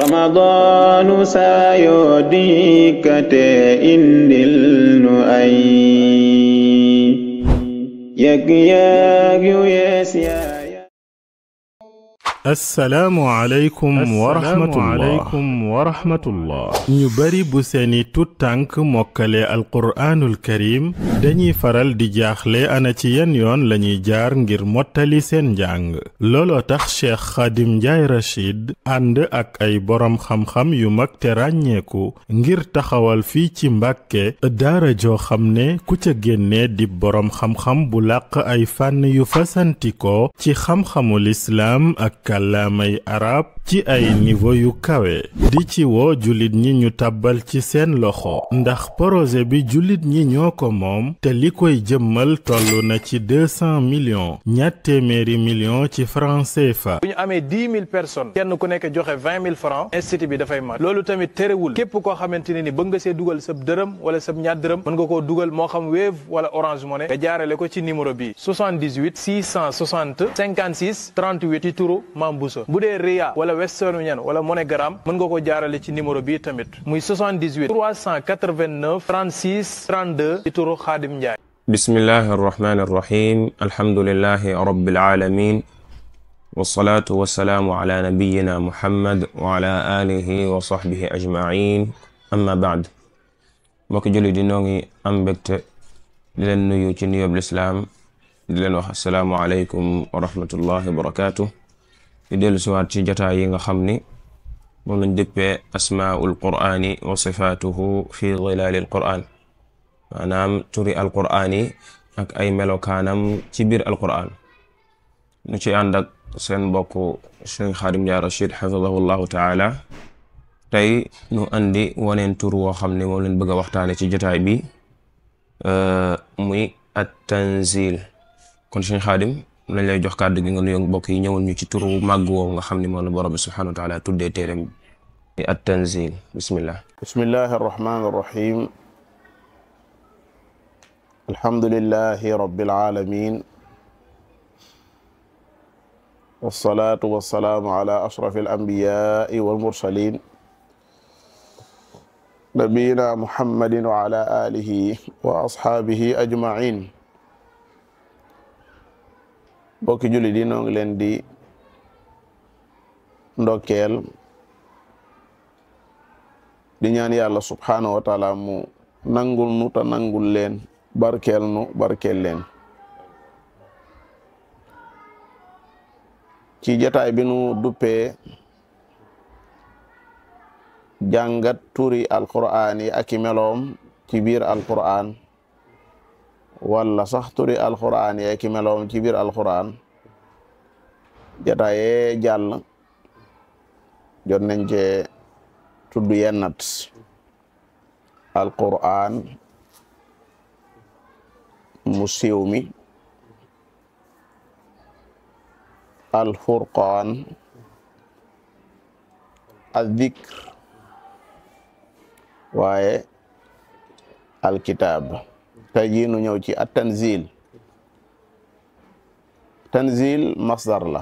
رمضان سيوديك إندل نؤي يك يسيا. assalaamu aleykum wa rahmatullah ñu bari bu seeni tut tànk mokkale alquraanul karim dañuy faral di jaaxle ana ci yan yoon lañuy jaar ngir mottali seen njàng. looloo tax Cheikh Khadim Ndiaye Rachid ànd ak ay boroom xam-xam yu mag te ràññeeku ngir taxawal fii ci Mbàkke daara joo xam ne ku ca génne di boroom xam-xam bu làq ay fànn yu fasantikoo ci xam-xamul islaam ak kàllaamay arab ci ay niveau yu kawe di ci woo jullit ñi ñu tàbbal ci seen loxo ndax projet bi jullit ñi ñoo ko moom te li koy jëmmal toll na ci 200 millions ñaar téeméeri millions ci francs CFA. bu ñu amee 10 000 personnes kenn ku nekk joxe 20 000 francs institut bi dafay mat loolu tamit terewul képp koo xamante ne ni bëgg nga see dugal sab dërëm wala sab ñaar dërëm mën nga koo dugal moo xam Wave wala Orange Money nga jaarale ko ci numéro bi 78 660 56 38 ci turu Mame Bousso bu dee Ria wala Western Union wala MoneyGram mën nga ko jaarale ci numéro bi tamit muy 78 389 36 32 ci turu Khadim Ndiaye. bismillahi arrahmani arrahim alhamdulillahi rabbil alamin wassalatu wassalaamu ala nabiyyina muhammad wa ala alihi wa sahbihi ajma'in amma ba'd. mbokk julli di noo ngi am mbégte di leen nuyu ci nuyoob lislaam di leen wax assalaamu aleykum wa rahmatullahi wa barakatuh. di dellu siwaat ci jotaay yi nga xam ni moom lañ dëppee asmaa'ul qur'aani wa sifaatuhu fi zilaali alqur'aan maanaam turi alqur'aan yi ak ay melokaanam ci biir alqur'aan nu ci ànd ak seen mbokk Cheikh Khadim Ndiaye Rachid xafidahu llahu taala. tey nu andi waneen tur woo xam ne moom lañ bëgg a waxtaane ci jotaay bi muy at tanzil. kon Cheikh Khadim lañ lay jox kàddu gi nga nuyoo mbokk yi ñëwal ñu ci turu màgg woowu nga xam ne moom la borom bi subhanahu wa taala tuddee téeram bi at tanzil. bismillah. bismillahi arrahmani arrahim alhamdulillahi rabbil alamin wassalatu wassalaamu ala ashrafil anbiya'i wal mursalin nabiyina muhammadin wa ala alihi wa ashabihi ajma'in. bokki julli di noo ngi leen di ndokkeel di ñaan yàlla subhaanahu wa taala mu nangul nu ta nangul leen barkeel nu barkeel leen. ci jotaay bi nu duppee jàngat turi alqur'aan yi ak i meloom ci biir alqur'aan wala sax turi alqur'aan yi ak i meloom ci biir alqur'aan jotaaye jàll jot nañ cee tudd yennat alqur'aan mu siiw mi alfurqaan addikr waaye alkitaab. tey jii nu ñëw ci at tanzil. tanzil masdar la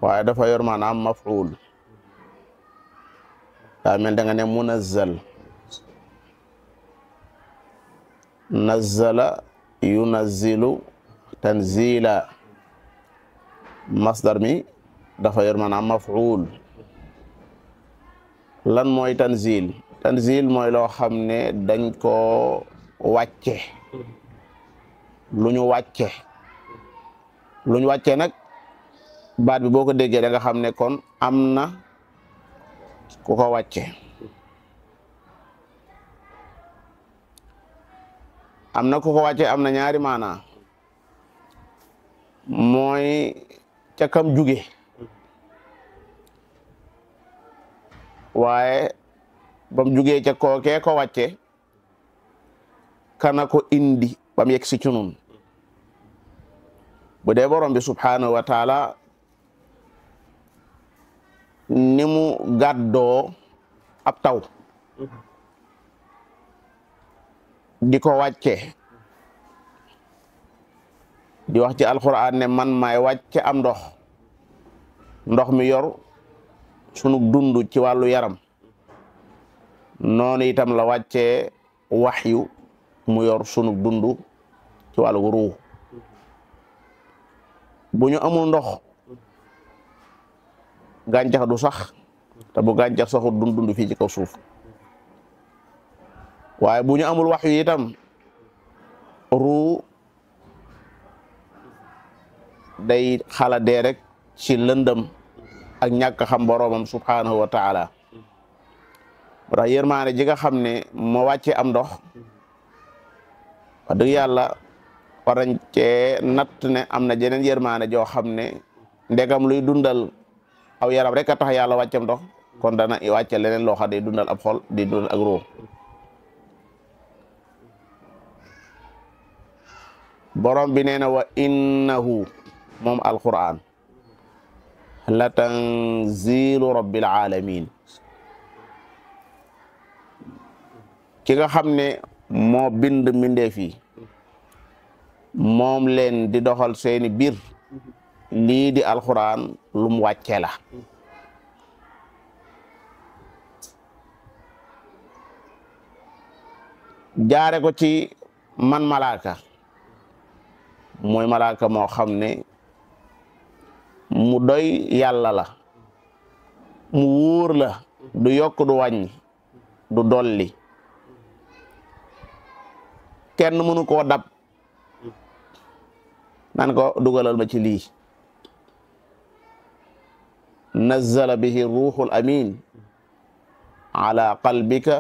waaye dafa yor maanaam maf'ul daa mel da nga ne munazzal nazzala yunazzilu tanzila masdar mi dafa yor maanaam maf'ul. lan mooy tanzil? tanzil mooy loo xam ne dañ ko wàcce lu ñu wàcce nag baat bi boo ko déggee da nga xam ne kon am na ku ko wàcce. am na ku ko wàcce am na ñaari maana mooy ca kam juge waaye bam jugee ca kookee ko wàcce kana ko indi bam yegg si ci nun bu dee borom bi subhanahu wa taala ni mu gàddoo ab taw di ko wàcce di wax ci alquran ne man maay wàcce am ndox mi yor sunu dund ci wàllu yaram noonu itam la wàccee waxyu mu yor sunu dund ci wàllu ruux bu ñu amul ndox gàncax du sax te bu gàncax saxul dund fii ci kaw suuf waaye bu ñu amul waxyu itam ruux day xala dee rek ci lëndëm ak ñàkk xam boroomam subhanahu wa taala moo tax yërmaane ji nga xam ne moo wàccee am ndox wax dëgg yàlla war nañ cee natt ne am na jeneen yërmaane joo xam ne ndegam luy dundal aw yaram rek a tax yàlla wàccam ndox kon dana wàcce leneen loo xam day dundal ab xol di dundal ak ruux borom bi nee na wa innahu moom alquran la tanzilu rabbil alamin ki nga xam ne moo bind mbindeef yi moom leen di doxal seeni biir lii di alquran lu mu wàcce la jaare ko ci man malaaka mooy malaaka moo xam ne mu doy yàlla la mu wóor la du yokk du wàññi du dolli kenn mënu koo dab nan ko dugalal ma ci lii nazzala bihi ruuxul amin ala qalbika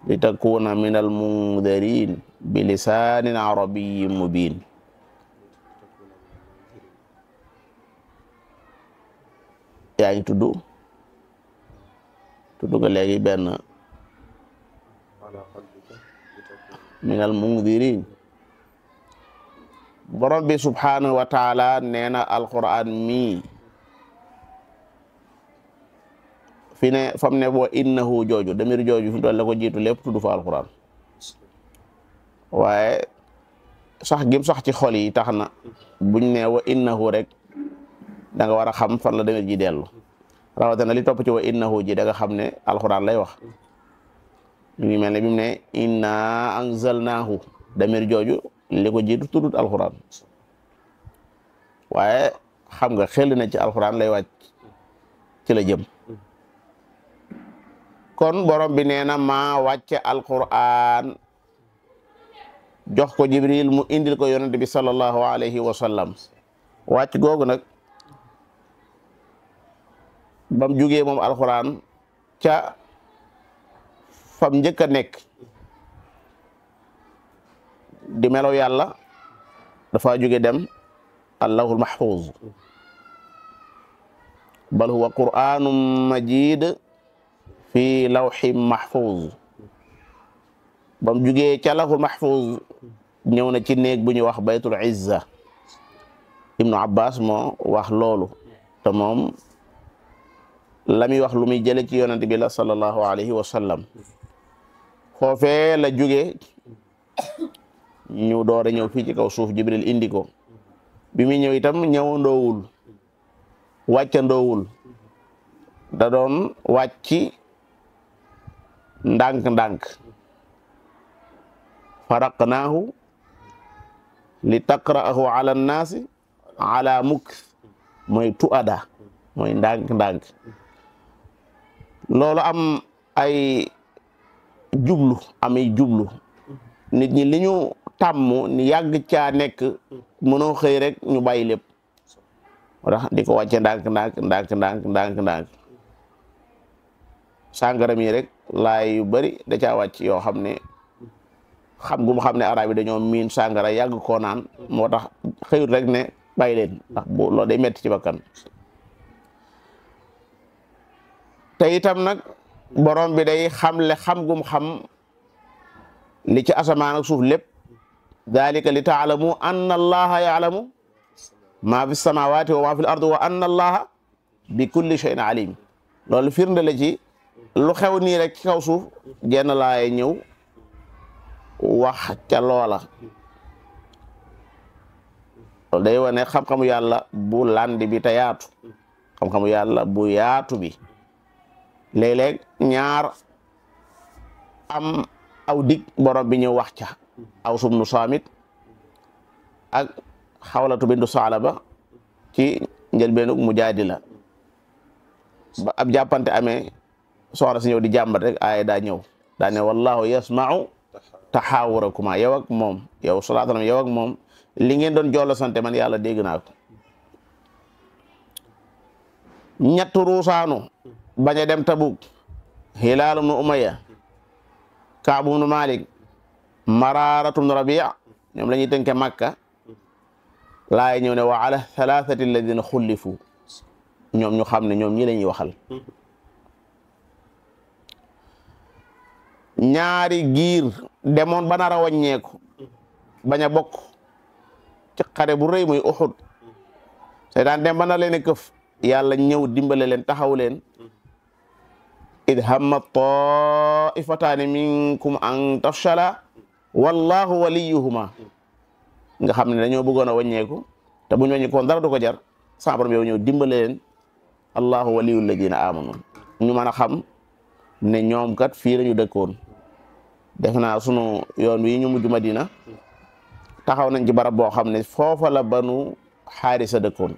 li takuna min al mundirin bi lisaanin arabiyyin mubin yaa ngi tudd nga léegi benn minal mundirin borom bi subhanahu wa taala nee na alquran mii fi ne fam ne boo innahu jooju damir jooju fi doon la ko jiitu lépp tudd fa alquran waaye sax gim sax ci xol yi tax na buñ ne wa innahu rek da nga war a xam fan la damir ji dellu rawatina li topp ci wa innahu ji da nga xam ne alquran lay wax ñu ngi mel ne bi mu ne inna anzalnaahu damir jooju li ko jiitu tuddut alquran waaye xam nga xel na ci alquran lay wàcc ci la jëm kon borom bi nee na maa wàcce alquran jox ko jibril mu indil ko yonent bi sallallahu alayhi wa sallam wàcc googu nag bam jugee moom alquran ca fam njëkk a nekk di melaw yàlla dafa jóge dem allahul mahfuz bal huwa qur'anun majid fi lawhin mahfuz bam jógee ca lahul mahfuz ñëw na ci néeg bu ñuy wax baytul izza ibnu abbas moo wax loolu te moom la muy wax lu muy jële ci yonent bi la sallallahu alayhi wa sallam foofee la jóge ñu door a ñëw fii ci kaw suuf jibril indi ko bi muy ñëw itam ñëwandoowul wàccandoowul da doon wàcci ndànk-ndànk faraqnaahu li taqra'ahu ala nnaasi ala mukth mooy tu'ada mooy ndànk-ndànk loolu am ay jublu nit ñi li ñu tàmm ni yàgg caa nekk mënoo xëy rek ñu bàyyi lépp wala di ko wàcce ndànk sàngara mi rek laay yu bari da caa wàcc yoo xam ne xam gu mu xam ne arab yi dañoo miin sàngara yàgg koo naan moo tax xëyut rek ne bàyyi leen ndax bu loolu day metti ci bakkan te itam nag borom bi day xamle xam gum xam li ci asamaan ak suuf lépp dalika li taalamu anna allaha yaalamu ma fi samawati wa ma fi l ard wa anna allaha bi kulli shay'in alim loolu firnde la ci lu xew nii rek ci kaw suuf jenn laay ñëw wax ca loola loolu day wane xam-xamu yàlla bu landi bi te yaatu xam-xamu yàlla bu yaatu bi léeg-léeg ñaar am aw dig borom bi ñëw wax ca Aws ibnu Saamit ak Xawlatu bintu Saalaba ci njëlbeenug Mujaadila ba ab jàppante amee soxna si ñëw di jàmbat rek aaya daa ñëw daa ne wallahu yasma'u taxaawurakuma yow ak moom yow sallallahu alayhi wa sallam yow ak moom li ngeen doon jollo sante man yàlla dégg naa ko ñett ruusaanu bañ a dem Tabuk Hilaal ibnu Umayya Kaab ibnu Malik Maraaratu ibnu Rabi' ñoom la ñuy tënke Makka laay ñëw ne wa ala thalathati alladina xullifu ñoom ñu xam ne ñoom ñi la ñuy waxal ñaari giir demoon ba nar a wàññeeku bañ a bokk ci xare bu rëy muy Uhud seytaan dem ba na leen këf yàlla ñëw dimbale leen taxaw leen id hamma taifataani minkum an tafshala wallahu waliyuhuma nga xam ne dañoo bëggoon a wàññeeku te buñ wàññeeku woon dara du ko jar sa borom yow ñëw dimbale leen allahu waliyul ladina amanu ñu mën a xam ne ñoom kat fii lañu dëkkoon def naa sunu yoon wi ñu mujj Madina taxaw nañ ci barab boo xam ne foofa la Banu Xaarisa dëkkoon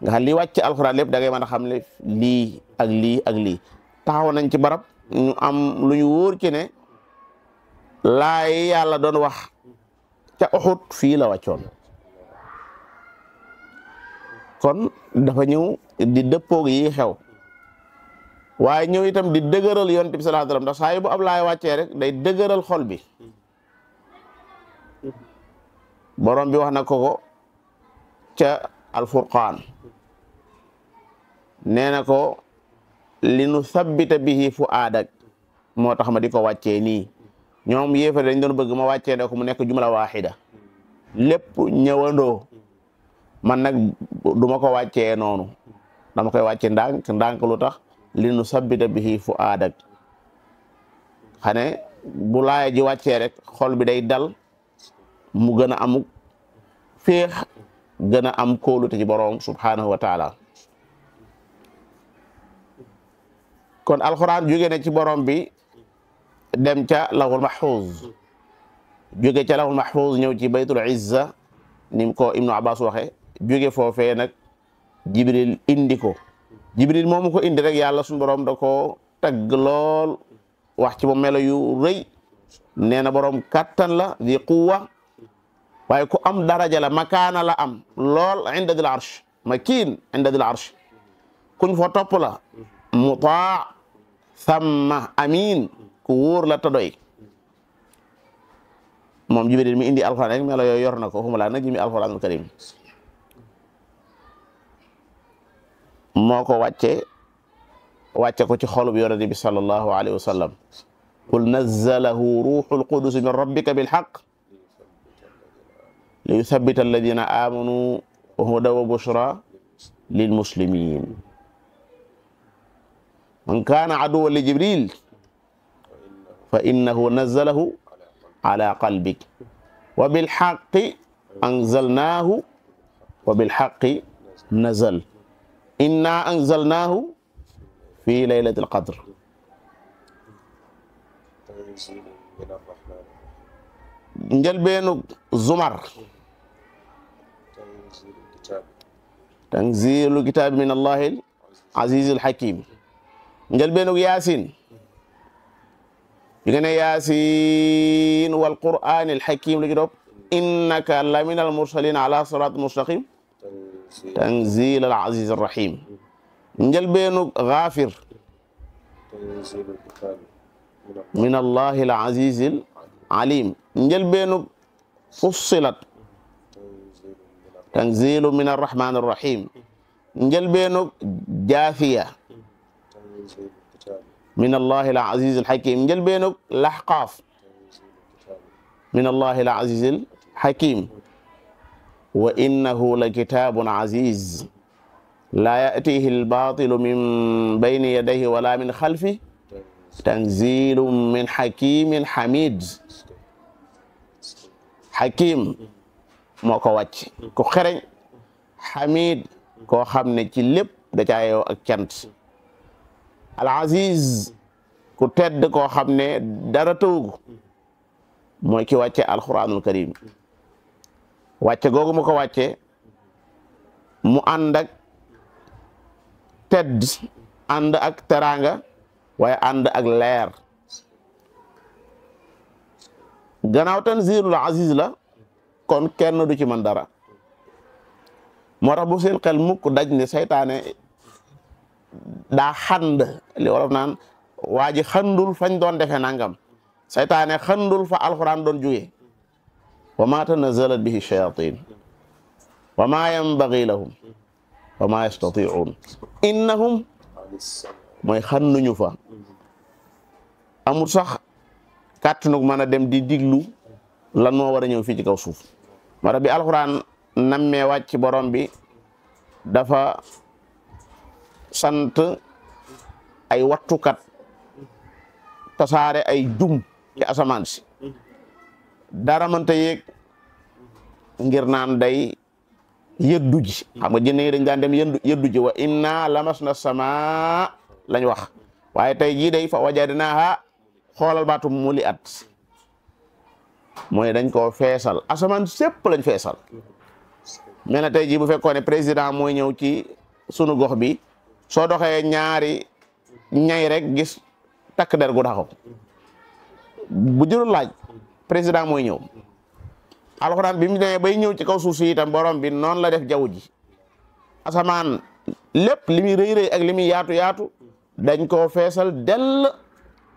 nga xam li wàcc alxuraan lépp da ngay mën a xam ne lii ak lii ak lii taxaw nañ ci barab ñu am lu ñu wóor ci ne laay yàlla doon wax ca Uhud fii la wàccoon kon dafa ñëw di dëppoog yi xew waaye ñëw itam di dëgëral yonent bi sallallahu alayhi wasallam ndax saa yu bu ab laay wàccee rek day dëgëral xol bi borom bi wax na ko ca alfurqaan nee na ko li nu sabbita bihi fuaadak moo tax ma di ko wàccee nii ñoom yéefar dañ doon bëgg ma wàccee ne ko mu nekk jumla waaxida lépp ñëwandoo man nag duma ko wàccee noonu dama koy wàcce ndànk ndànk lu tax li nu sabbita bihi fuaadak xane bu laaya ji wàccee rek xol bi day dal mu gën a amuk féex gën a am kóolute ci boroom subhanahu wa taala kon alxuraan jóge na ci borom bi dem ca lawhul mahfuz jóge ca lawhul mahfuz ñëw ci baytul izza nim ko Ibnu Abbas waxe jóge foofee nag Jibril indi ko Jibril moomu ko indi rek yàlla suñu borom da ko tagg lool wax ci moom melo yu rëy nee na borom kattan la di quwwa waaye ku am daraja la makaana la am lool inda dil arsh makin inda dil arsh kuñ fa topp la mutaa samma amin ku wóor la ta doy moom Jibril mi indi alxuraan rek melo yooyu yor na ko xuma laa nag jimi alxuraanul karim moo ko wàcce ko ci xolub yonent bi sallallahu alayhi wa sallam qul nazzalahu ruuxul qudus min rabbika bilhaq li yuthabbita alladina amanu wa hudan wa bushra lil muslimin man kaana aduwwan li jibril fa innahu nazzalahu ala qalbik wa bilhaqqi anzalnahu wa bilhaqqi nazal inna anzalnahu fi laylatil qadr njëlbeenu zumar tanzilu kitaabi min allahil azizil hakim njëlbeenu yaasin bi ne yaasin wal qur'anil hakim lu ci dopp innaka la min al mursalin ala sirat mustaqim tanzil al aziz ar rahim njëlbeenu Gaafir min allahi al aziz al alim njëlbeenu Fussilat tanzilu min arrahman arrahim njëlbeenu Jaafiya min allahi al aziz al hakim njëlbeenu Lahqaaf min allahi al aziz al hakim wa innahu la kitabun aziz la ya'tihi al-batilu min bayni yadayhi wala min khalfihi tanzilun min hakimin hamid hakim moo ko wàcc ku xereñ hamid koo xam ne ci lépp da caa yow ak cant al aziz ku tedd koo xam ne dara tawugu mooy ki wàcce alquranul karim wàcce googu mu ko wàcce mu ànd ak tedd ànd ak teraanga waaye ànd ak leer gannaaw tanzilul aziz la kon kenn du ci man dara moo tax bu seen xel mukk daj ne saytaane daa xand li wolof naan waa ji xandul fañ doon defee nangam saytaane xandul fa alquran doon jóge wa ma tanazalat bihi shayatin wa ma yanbaghi lahum wa ma yastati'un innahum mooy xannuñu fa amul sax kàttanug mën a dem di diglu lan moo war a ñëw fii ci kaw suuf moo tax bi alquran nammee wàcc borom bi dafa sant ay wattukat tasaare ay jum ci asamaan si dara mënta yéeg ngir naan day yëddu ji xam nga jinne yi dañ daan dem yëddu ji wa inna lamasna sama lañ wax waaye tey jii day fa wajadnaaha xoolal baatum muli at mooy dañ koo feesal asamaan sépp lañ feesal mel na tey jii bu fekkoon ne président mooy ñëw ci sunu gox bi soo doxee ñaari ñay rek gis takk der gu taxaw bu jërul laaj président mooy ñëw alxuraan bi mu demee bay ñëw ci kaw suuf si itam borom bi noonu la def jaww ji asamaan lépp li muy rëy rëy ak li muy yaatu yaatu dañ koo feesal dell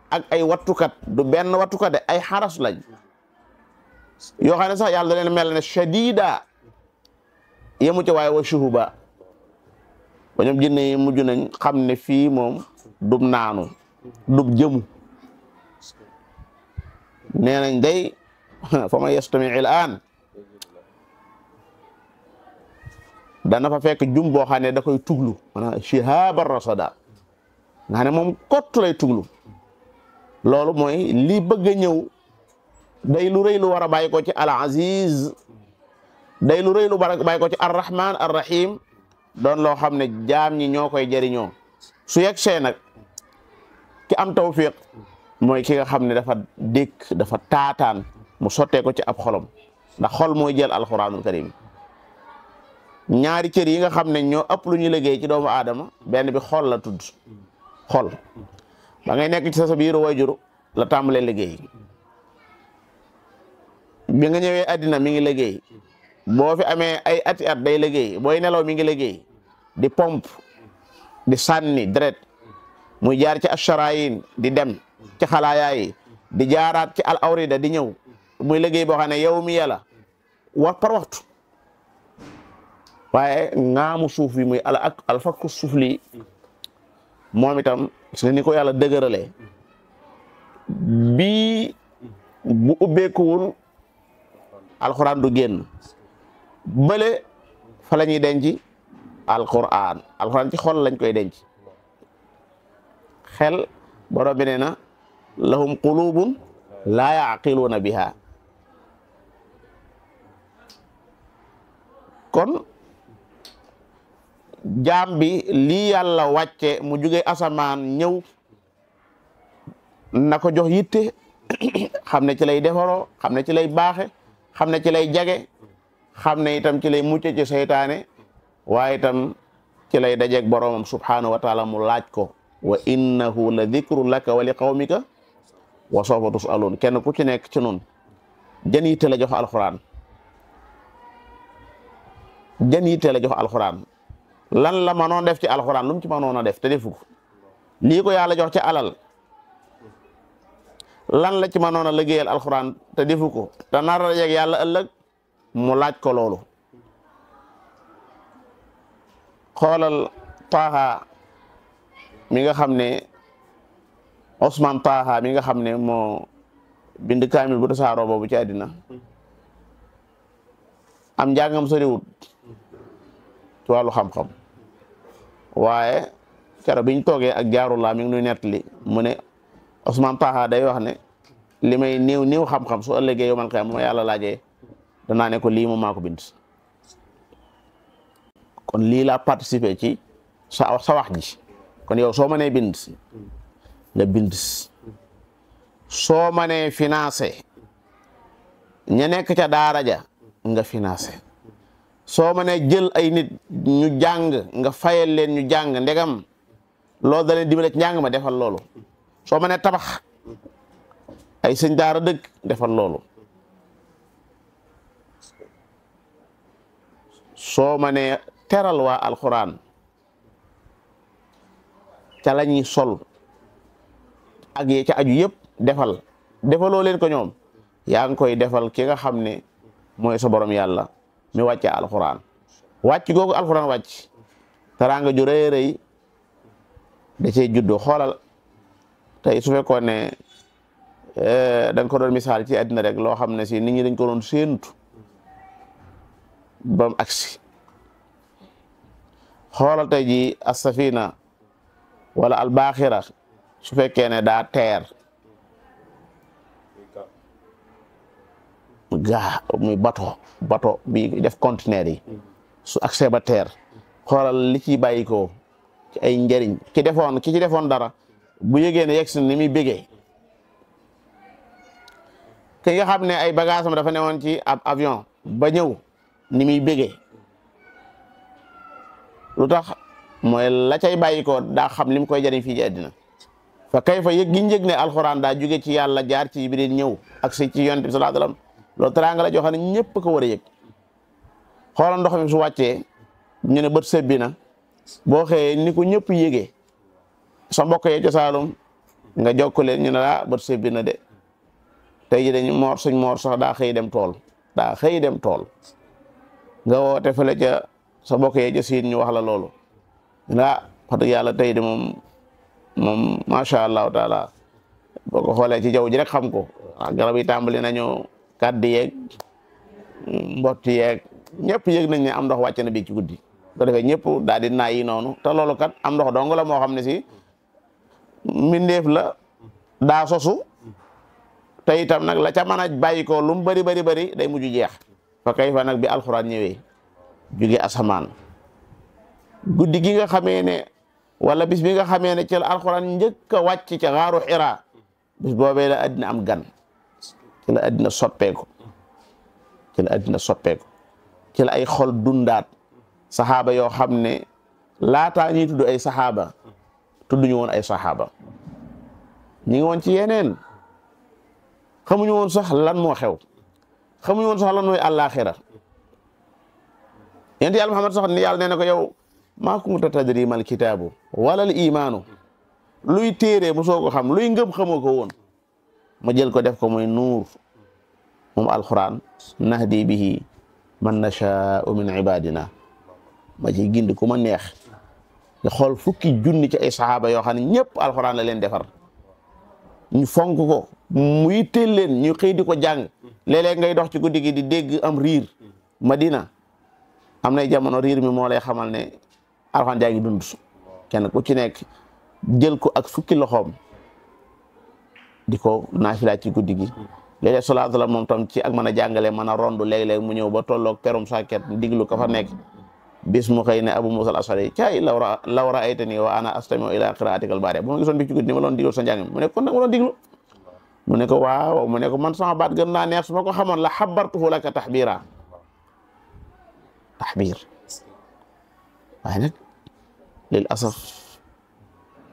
ak ay wattukat du benn wattukat de ay xaras lañ yoo xam ne sax yàlla da leen mel ne shadida yemu ci waaye wa shuhuba ba ñoom jinne yi mujj nañ xam ne fii moom dub naanu dub jëmu nee nañ day fa ma yastami il aan dana fa fekk jum boo xam ne da koy tuglu maanaam shihabar rasada nga xam ne moom kott lay tuglu loolu mooy li bëgg a ñëw day lu rëy lu war a bàyyi ko ci al aziz day lu rëy lu war a bàyyi ko ci ar rahman ar rahim doon loo xam ne jaam ñi ñoo koy jëriñoo su yegg see nag ki am tawfiq mooy ki nga xam ne dafa dékk dafa taataan mu sottee ko ci ab xolam ndax xol mooy jël alquranul karim ñaari cër yi nga xam ne ñoo ëpp lu ñu liggéey ci doomu aadama benn bi xol la tudd xol ba ngay nekk ci sa biiru wayjur la tàmbalee liggéey bi nga ñëwee àddina mi ngi liggéey boo fi amee ay ati at day liggéey booy nelaw mi ngi liggéey di pompe di sànni deret muy jaar ci asharayin di dem ci xalaayaa yi di jaaraat ci al awrida di ñëw muy liggéey boo xam ne yow mi yàlla wax par waxtu waaye ngaamu suuf bi muy alfakku suuf lii moom itam gis nga ni ko yàlla dëgëralee bii bu ubbeekuwul alxuraan du génn bële fa la ñuy denc alxuraan ci xol lañ koy denc xel borom bi nee na lahum qulubun laa yaqiluuna biha kon jaam bi lii yàlla wàcce mu jóge asamaan ñëw na ko jox yitte xam ne ci lay defaroo xam ne ci lay baaxe xam ne ci lay jage xam ne itam ci lay mucce ci seytaane waaye itam ci lay dajeeg boroomam subhanahu wa taala mu laaj ko wa innahu la dikru laka wa li qawmika wa sawfa tusalun kenn ku ci nekk ci nun jën yitte la jox alquran jën yitte la jox alquran lan la mënoon def ci alquran lu mu ci mënoon a def te defu ko lii ko yàlla jox ci alal lan la ci mënoon a liggéeyal alquran te defu ko te nar a yegg yàlla ëllëg mu laaj ko loolu xoolal Taaha mi nga xam ne Ousmane Taaha mi nga xam ne moo bind kaamil bu tasaaroo boobu ci àddina am njàngam soriwut ci wàllu xam-xam waaye keroog biñ toogee ak jaarulaa mi ngi nuy nettali mu ne Ousmane Taaha day wax ne li may néew xam-xam su ëllëgee yomal xiyaam bu ma yàlla laajee danaa ne ko lii moom maa ko bind kon lii laa participé ci sa wax ji kon yow soo mënee bind nga bind, soo mënee financé ña nekk ca daara ja nga financé, soo mënee jël ay nit ñu jàng nga fayal leen ñu jàng ndegam loolu da leen dimbale ci njàng ma defal loolu, soo mënee tabax ay sëñ daara dëkk defal loolu, soo mënee teral waa alxuraan ca la ñuy sol ak yi ca aju yëpp defaloo leen ko ñoom, yaa ngi koy defal ki nga xam ne mooy sa borom yàlla mi wàcce alxuraan. wàcc googu alxuraan wàcc teraanga ju rëy rëy da cee juddoo. xoolal tey su fekkoon ne da nga ko doon misaal ci àddina rek loo xam ne si nit ñi dañ ko doon séentu ba mu agsi. xoolal tey ji as-safina wala al-baaxira su fekkee ne daa teer muy bato bi def conteneur yi su accès ba teer, xoolal li ciy bàyyi ko ci ay njëriñ ki ci defoon dara bu yëgee ne yegsi ni muy bégee. ki nga xam ne ay bagage am dafa newoon ci ab avion ba ñëw ni muy bégee, lu tax mooy la cay bàyyi ko daa xam li mu koy jëriñ fii ci àddina. fa kay fa yëg gi njëg ne alxuraan daa jóge ci yàlla jaar ci Jibril ñëw ak si ci yonent bi sallallahu alayhi wasallam, loolu teraanga la joo xam ne ñëpp ko war a yëg. xoolal ndox mi su wàccee ñu ne bët sebbi na, boo xëyee ni ko ñëpp yëgee sa mbokk yee ca Saalum nga jokk leen ñu ne la bët sebbi na de, tey ji dañu suñ moor sax daa xëy dem tool nga woote fële ca sa mbokk yee ca Siin ñu wax la loolu wax dëgg yàlla tey de moom macha allahu taala boo ko xoolee ci jaww ji rek xam ko, garab yi tàmbali nañu kàddu yeeg mbott yeeg ñëpp yëg nañ ne am ndox wàcc na bi ci guddi. ko defee ñëpp daal di naay yi noonu te loolu kat am ndox dong la moo xam ne si mbindeef la daa sosu te itam nag la ca mën a bàyyi ko lu mu bari day mujj jeex. fa kay fa nag bi alxuraan ñëwee jóge asamaan guddi gi nga xamee ne wala bis bi nga xamee ne ci la alxuraan njëkk a wàcc ca xaaru Xiraa, bis boobee la addina am gan, ci la addina soppeeku ci la ay xol dundaat. saxaaba yoo xam ne laataa ñuy tudd ay saxaaba tudduñu woon ay saxaaba, ñi ngi woon ci yeneen, xamuñu woon sax lan moo xew, xamuñu woon sax lan mooy àllaaxira. yonent yàlla Muhammad sax ni yàlla nee na ko yow maa kunta tadri mal kitaabu wala al imaanu, luy téere mosoo ko xam, luy ngëm xamoo ko woon. ma jël ko def ko muy nuur moom alquran, nahdi bihi man nashaa'u min ibadina, ma ci gindi ku ma neex. nga xool fukki junni ci ay saxaaba yoo xam ne ñëpp alxuraan la leen defar, ñu fonk ko, mu yitteel leen, ñu xëy di ko jàng. léeg-léeg ngay dox ci guddi gi di dégg am riir Madina, am nay jamono riir mi moo lay xamal ne alxuraan jaa ngi dund. kenn ku ci nekk jël ko ak fukki loxoom di ko naafila ci guddi gi. léeg-léeg salaatu la moom tam ci ak mën a jàngale, mën a rondu, léeg-léeg mu ñëw ba tolloog perum sàkket diglu ka fa nekk. bis mu xëy ne Abu Musa al-Ashari caay law ra'aytani wa ana astami'u ila qira'atika al-bari'a, bu ma gisoon bi ci guddi ni ma doon diglu sa njàng mu ne kon nag ma doon diglu. mu ne ko waaw, mu ne ko man sama baat gën naa neex, su ma ko xamoon la xabartuhu laka taxbiira. waaye nag lil asaf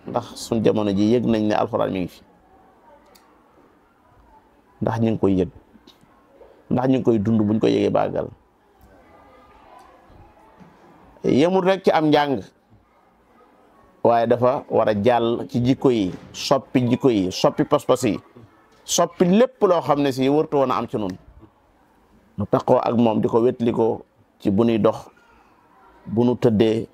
ndax suñ jamono ji yëg nañ ne alxuraan mi ngi fi, ndax ñu ngi koy yëg, ndax ñu ngi koy dund, buñ ko yëgee bàggal. yemul rek ci am njàng, waaye dafa war a jàll ci jikko yi, soppi jikko yi, soppi pas-pas yi, soppi lépp loo xam ne si wërtu woon a am ci nun nu taqoo ak moom di ko wétli ko ci bu nuy dox, bu nu tëddee.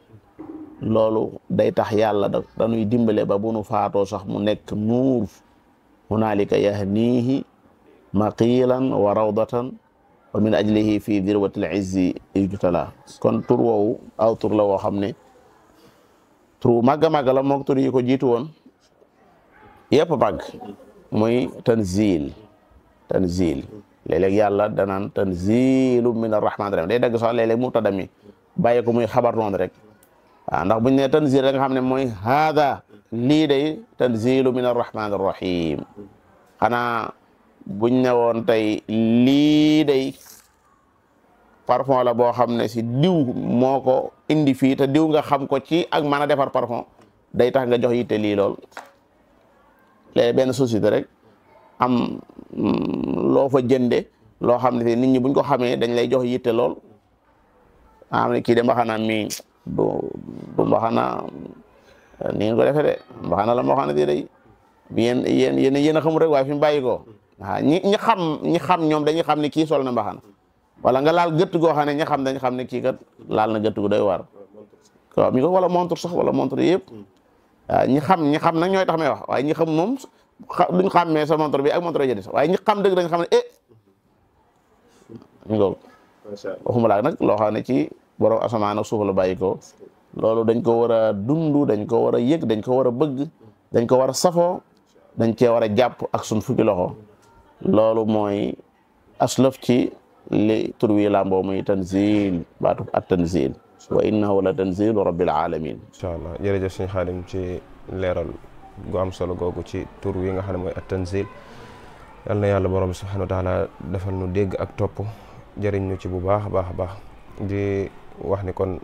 loolu day tax yàlla dañuy dimbale ba bu nu faatoo sax mu nekk nuur. hunaalika yahniihi maqiilan wa rawdatan wa min ajlihi fi dirwatil izzi yujtala. kon tur woowu aw tur la woo xam ne tur màgg màgg la, moog tur yi ko jiitu woon yëpp màgg, muy tanzil. léeg-léeg yàlla danaan tanzilu min arrahman rahim, day dagg sax léeg-léeg mubtada mi bàyyi ko muy xabar noonu rek, waaw ndax buñ ne tanzil da nga xam ne mooy haada lii day tanzilu min arrahman arrahim xanaa buñ ne woon tey lii day parfum la boo xam ne si diw moo ko indi fii te diw nga xam ko ci ak mën a defar parfum day tax nga jox yitte lii lool léegi benn société rek am loo fa jënde loo xam ne nit ñi buñ ko xamee dañ lay jox yitte lool am ne kii de mbaxana mi du mbaxana ni ngeen ko defee de mbaxana la mbaxana di day yéen a xamul rek waaye fi mu bàyyi ko waaw ñi xam ñoom dañuy xam ne kii sol na mbaxana wala nga laal gëtt goo xam ne ñi xam dañ xam ne kii kat laal na gëtt gu doy waar waaw mi ko wala montre sax wala montre yëpp waaw ñi xam nag ñooy tax may wax waaye ñi xam moom duñ xàmmee sa montre bi ak montre yi sax waaye ñi xam dëgg dañ xam ne mi ngoog waxuma laak nag loo xam ne ci borom asamaan ak suuf la bàyyi ko loolu dañ ko war a dund dañ ko war a yëg dañ ko war a bëgg dañ ko war a safoo dañ cee war a jàpp ak suñ fukki loxo loolu mooy aslaf ci li tur wi làmboo muy tanzil baatu at tanzil wa innahu la tanzilu rabbil alamin incha allah jërëjëf sëñ Xaadim ci leeral gu am solo googu ci tur wi nga xam ne mooy at tanzil yal na yàlla borom subhanahu wa taala defal nu dégg ak topp jëriñ ñu ci bu baax a baax a baax di wax ni kon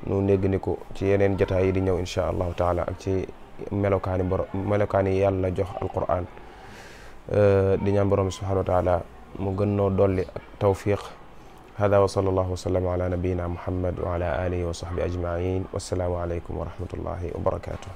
nu négg ni ko ci yeneen jotaay yi di ñëw incha allahu taala ak ci melokaani yàlla jox alquran di ñaan borom subhanahu wa taala mu gën noo dolli ak tawfiq hada wa sallallahu wa sallam ala nabiyina muhammad wa ala alihi wa sahbi ajmain wassalaamu aleykum wa rahmatullahi wa barakatuh